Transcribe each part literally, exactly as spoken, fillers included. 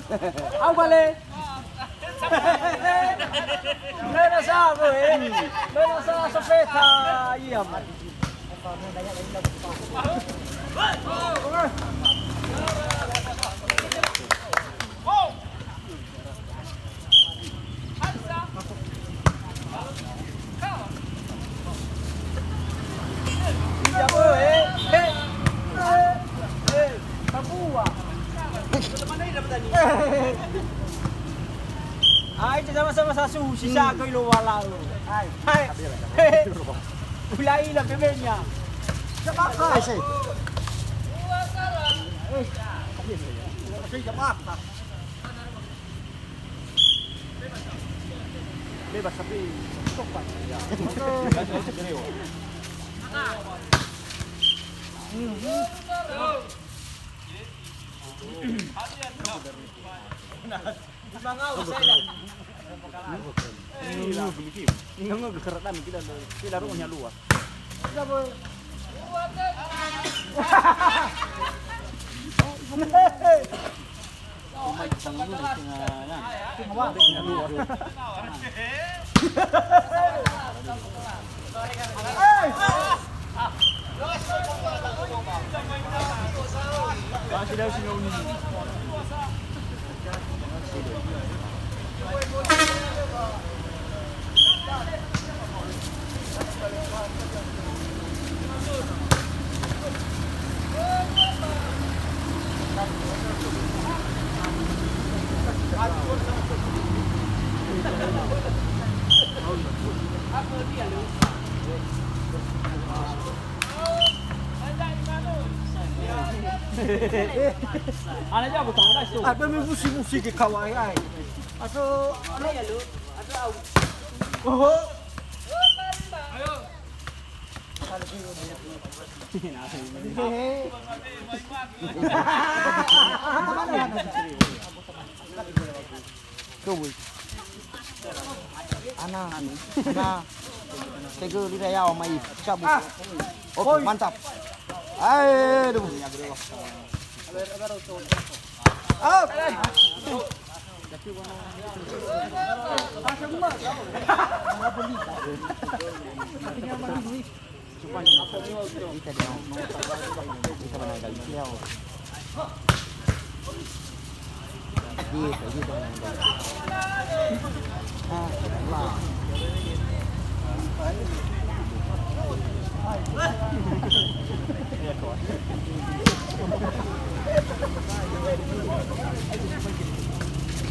Au bale. Lena sa, bro, eh. Lena sa sofeta, iya, man. Ai, sama-sama sasu, sisa koi lo wala. Ai, ai. Ulai la pemenya. Ai, sai. Bebas, tapi sopan. Ya. Ngangö gekeradami kita, kita ru'uhnya luar. Ana jago tahu dah itu. Ada main musik-musik ke kawai ai. Atau ada ya lu, ada au. Oh. Kewul. Ana, ana. Tegel ira yawa mai cabut. Oke, mantap. Aduh. Up.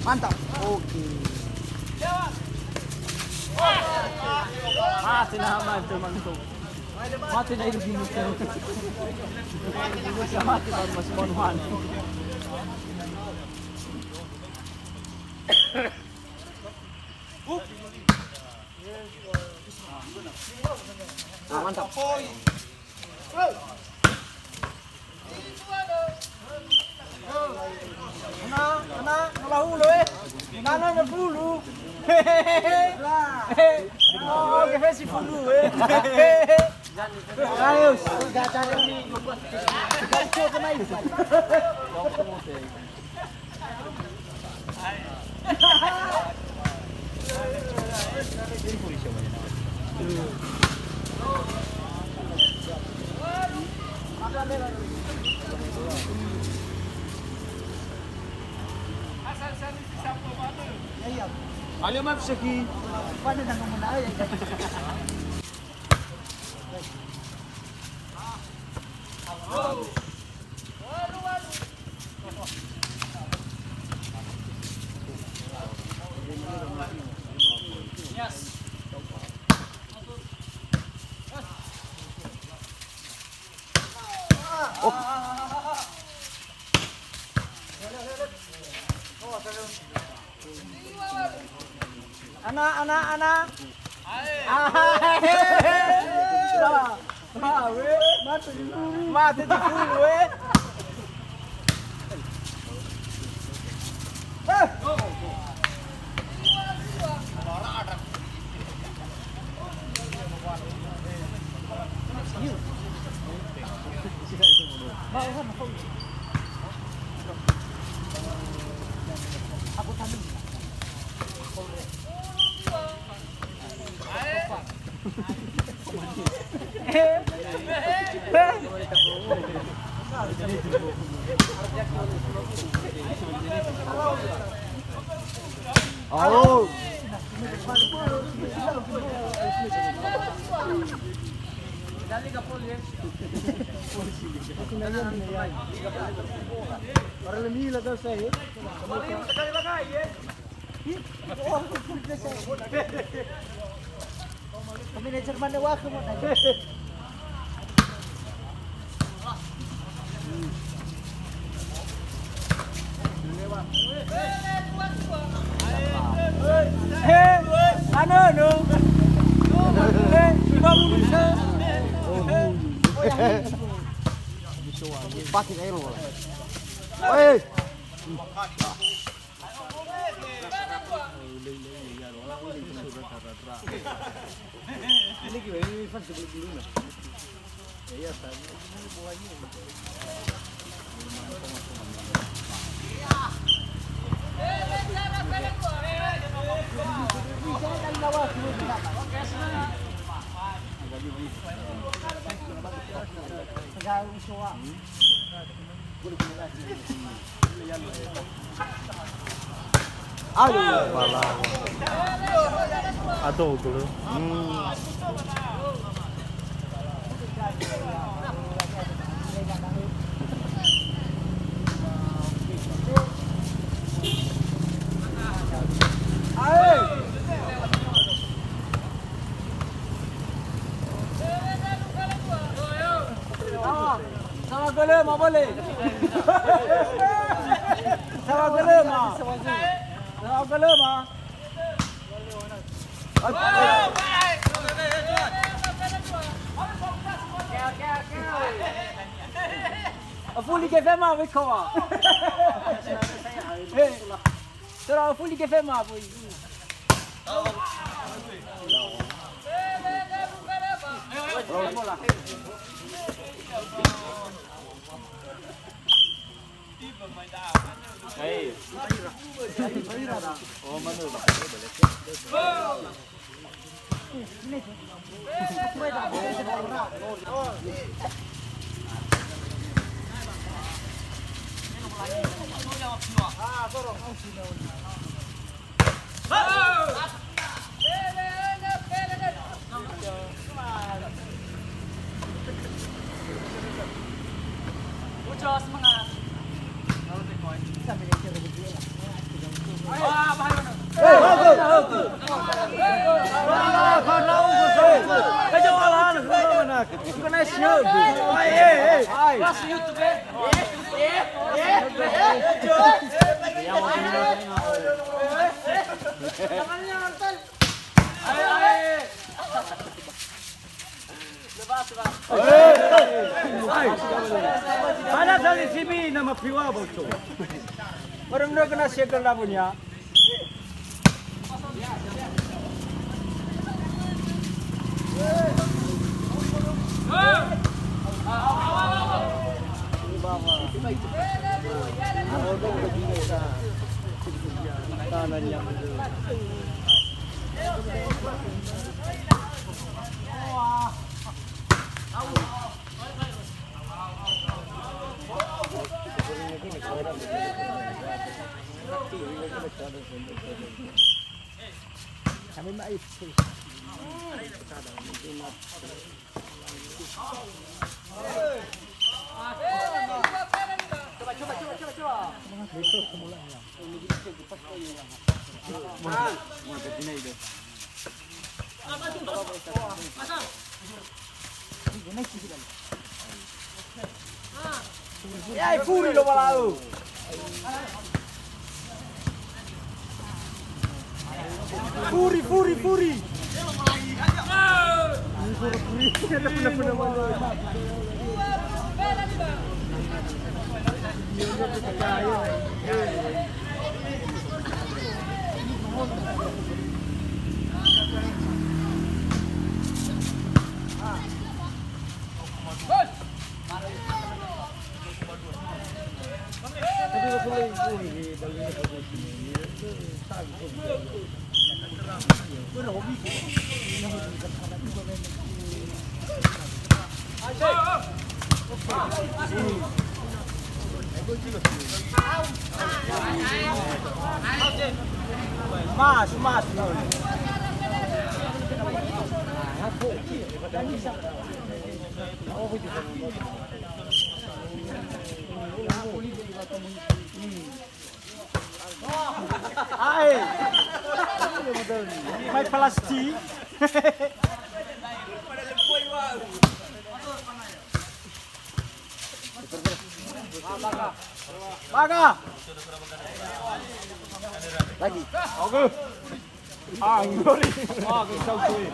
Mantap. Oke. Mati nah, mati, mantap. Mati na iru gini. Mati baru masih mau nuhan. Ah, mantap. Ana, ana, no lahulu, eh. Nana no bulu. Oh, gefesi bulu, eh. Ayo. Alio maf seki. Ana, ana, ana. Ae. Ah, we, mate difulu. Mate difulu, we. Eh. Alo. Para lemila kau saya. Manajer mana wah, kamu nanya. He, anu, anu. He, lima puluh se. He. Pakai air, wala. Hei. Aduh, bala. Atau dulu. Hmm. Sawa gelema, boleh. Sawa gelema. Sawa gelema. Afuli ke fema we koa. Hey. Tera afuli ke fema boy. Pada sali simi nama piwa bocor. Orang dah kena segel dah punya. Ya, furi lo balau. Furi, furi, furi. Mas, mas. Ae. Mai plastik. Baga. Lagi. Oke. Ah, ngori. Ah, ke sau kui.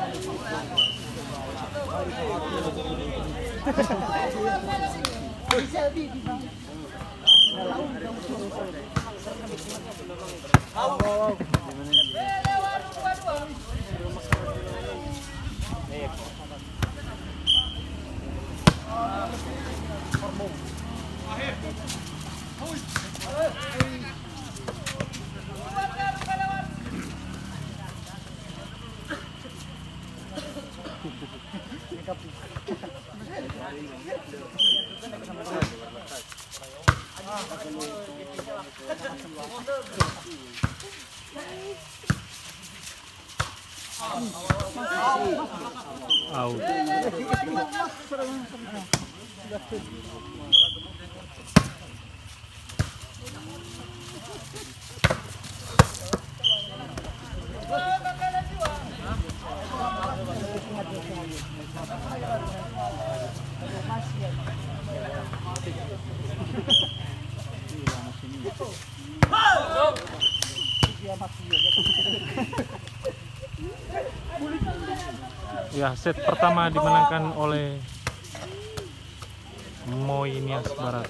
Out. Ya, set pertama dimenangkan oleh Moi Nias Barat.